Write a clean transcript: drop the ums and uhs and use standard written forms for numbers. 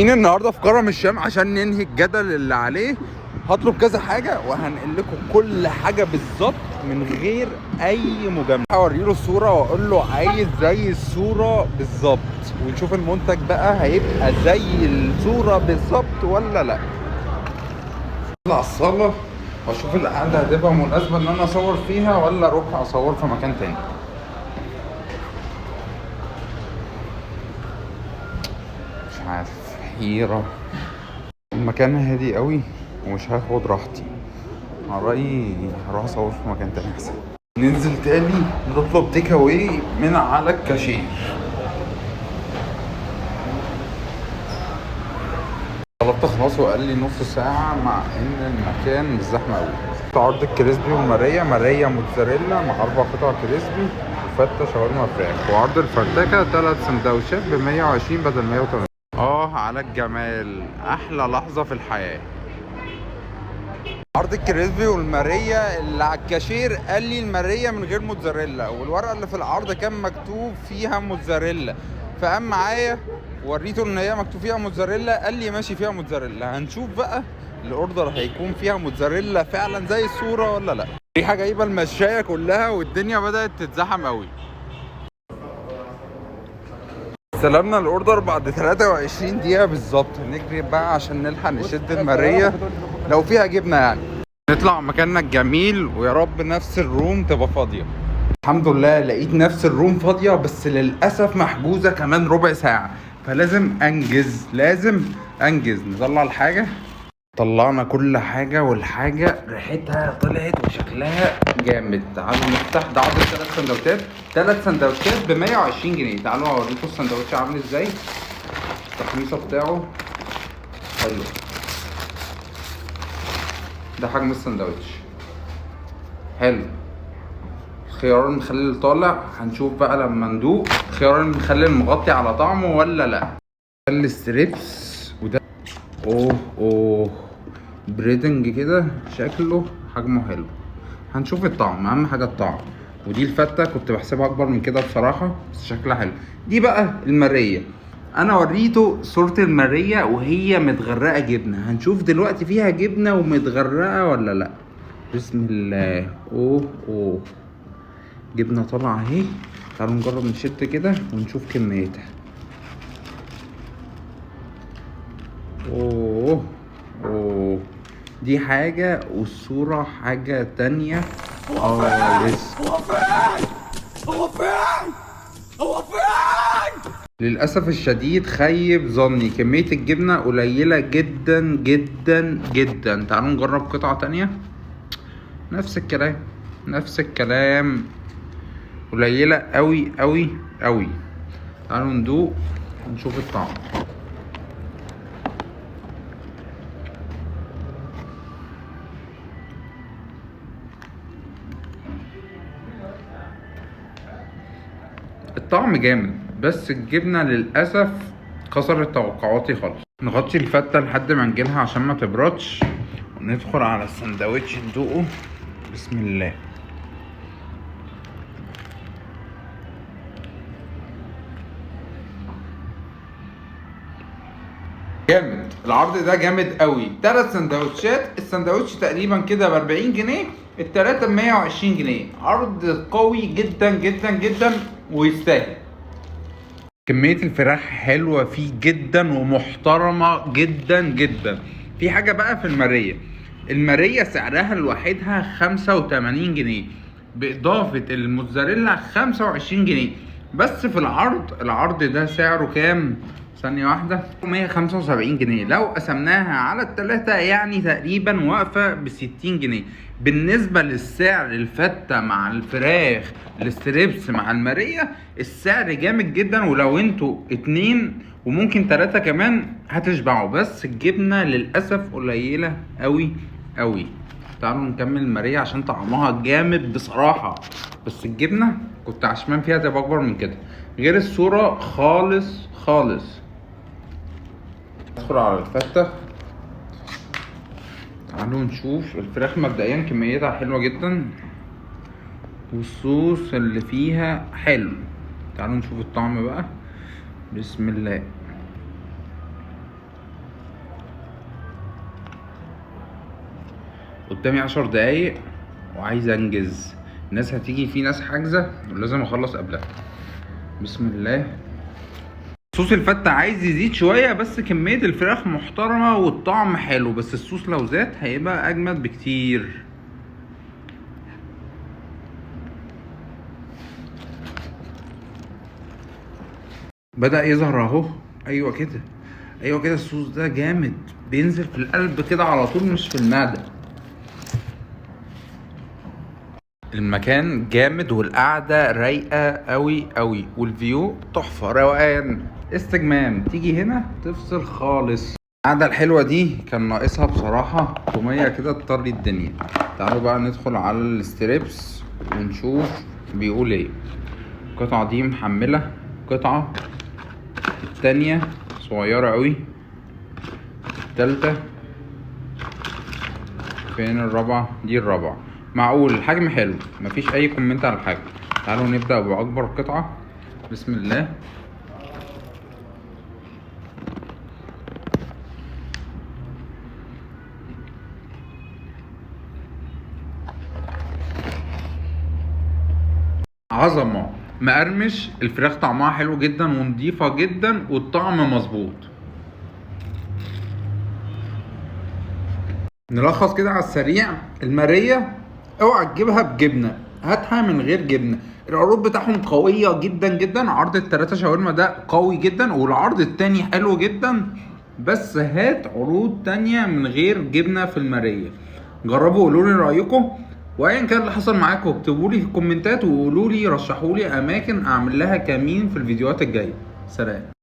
مين النهارده في كرم الشام عشان ننهي الجدل اللي عليه. هطلب كذا حاجة وهنقل لكم كل حاجة بالظبط من غير اي مجاملة. هوري له الصورة واقول له عايز زي الصورة بالظبط، ونشوف المنتج بقى هيبقى زي الصورة بالظبط ولا لا. اطلع الصاله واشوف القعدة هتبقى مناسبة ان انا اصور فيها ولا اروح اصور في مكان تاني. مش عارف، حيرة. المكان هادي قوي ومش هاخد راحتي. على رأيي هروح اصور في مكان تاني احسن. ننزل تاني نطلب take away من على الكاشير. طلبت خلاص وقال لي نص ساعة، مع ان المكان مش زحمة قوي. عرض ال crispy والمارية، مارية موتزاريلا مع 4 قطع crispy وفتة شاورما فراخ، وعرض الفرتكة 3 سندوتشات ب 120 بدل 180. على الجمال، احلى لحظة في الحياة. عرض ال crispy والمارية اللي على الكاشير قال لي المارية من غير موتزاريلا، والورقة اللي في العرض كان مكتوب فيها موتزاريلا، فقام معايا وريته ان هي مكتوب فيها موتزاريلا، قال لي ماشي فيها موتزاريلا. هنشوف بقى ال order هيكون فيها موتزاريلا فعلا زي الصورة ولا لا. ريحة جايبة المشاية كلها والدنيا بدأت تتزحم قوي. استلمنا ال order بعد 23 دقيقة بالظبط. نجري بقى عشان نلحق نشد المارية لو فيها جبنة يعني. نطلع مكاننا الجميل ويا رب نفس ال room تبقى فاضية. الحمد لله لقيت نفس ال room فاضية، بس للأسف محجوزة كمان ربع ساعة، فلازم أنجز، لازم أنجز. نطلع الحاجة. طلعنا كل حاجة والحاجة ريحتها طلعت وشكلها جامد. تعالوا نفتح. ده عرض 3 سندوتشات، 3 سندوتشات ب 120 جنيه. تعالوا اوريكم السندوتش عامل ازاي. التحميصة بتاعه حلو. ده حجم السندوتش حلو. خيار المخلل طالع، هنشوف بقى لما ندوق خيار المخلل مغطي على طعمه ولا لا. خلي ال strips وده اوه اوه breading كده، شكله حجمه حلو. هنشوف الطعم، اهم حاجة الطعم. ودي الفته كنت بحسبها اكبر من كده بصراحة، بس شكلها حلو. دي بقى الماريه، انا وريته صوره الماريه وهي متغرقه جبنه، هنشوف دلوقتي فيها جبنه ومتغرقه ولا لا. بسم الله. اوه اوه جبنه طالعه اهي. تعالوا نجرب نشد كده ونشوف كميتها. اوه اوه دي حاجة والصورة حاجة تانية خالص. هو فين؟ هو فين؟ هو فين؟ للأسف الشديد خيب ظني، كمية الجبنة قليلة جدا جدا جدا. تعالوا نجرب قطعة تانية. نفس الكلام، نفس الكلام، قليلة قوي قوي قوي. تعالوا ندوق ونشوف الطعم. الطعم جامد، بس الجبنة للأسف كسرت توقعاتي خالص. نغطي الفتة لحد ما نجيلها عشان ما تبردش، وندخل على السندوتش ندوقه. بسم الله. جامد العرض ده، جامد قوي. 3 سندوتشات، السندوتش تقريبا كده ب 40 جنيه، التلاتة ب 120 جنيه. عرض قوي جدا جدا جدا ويستاهل. كمية الفراخ حلوة فيه جدا ومحترمة جدا جدا. في حاجة بقى في المارية، المارية سعرها لوحدها 85 جنيه، بإضافة الموتزاريلا 25 جنيه. بس في العرض، العرض ده سعره كام؟ ثانية واحدة، 175 جنيه. لو قسمناها على التلاتة يعني تقريبا واقفة بستين جنيه. بالنسبة للسعر الفتة مع الفراخ الستريبس مع المارية، السعر جامد جدا. ولو انتوا 2 وممكن 3 كمان هتشبعوا، بس الجبنة للأسف قليلة قوي قوي. تعالوا نكمل المارية عشان طعمها جامد بصراحة، بس الجبنة كنت عشمان فيها تبقى أكبر من كده، غير الصورة خالص خالص. ندخل على الفتة. تعالوا نشوف الفراخ. مبدئيا كميتها حلوة جدا والصوص اللي فيها حلو. تعالوا نشوف الطعم بقى. بسم الله. قدامي 10 دقايق وعايز انجز. الناس هتيجي، في ناس حاجزه ولازم اخلص قبلها. بسم الله. صوص الفتة عايز يزيد شوية، بس كمية الفراخ محترمة والطعم حلو، بس الصوص لو زاد هيبقى أجمد بكتير. بدأ يظهر اهو. ايوه كده، ايوه كده، الصوص ده جامد، بينزل في القلب كده على طول مش في المعدة. المكان جامد والقعدة رايقة قوي قوي، وال view تحفة، روقان، استجمام، تيجي هنا تفصل خالص. القعدة الحلوة دي كان ناقصها بصراحة تومية كده تطري الدنيا. تعالوا بقى ندخل على ال strips ونشوف بيقول ايه. القطعة دي محملة، قطعة التانية صغيرة قوي، التالتة فين، الرابعة دي، الرابعة معقول، الحجم حلو، مفيش اي comment على الحجم. تعالوا نبدأ بأكبر قطعة. بسم الله. عظمة، مقرمش، الفراخ طعمها حلو جدا ونضيفة جدا والطعم مظبوط. نلخص كده على السريع. المارية اوعى تجيبها بجبنة، هاتها من غير جبنة. العروض بتاعهم قوية جدا جدا، عرض التلاتة شاورما ده قوي جدا، والعرض التاني حلو جدا، بس هات عروض تانية من غير جبنة في المارية. جربوا وقولوا لي رأيكم، وايا كان اللي حصل معاكم اكتبوا لي في الكومنتات وقولوا لي، رشحوا لي اماكن اعمل لها كمين في الفيديوهات الجاية. سلام.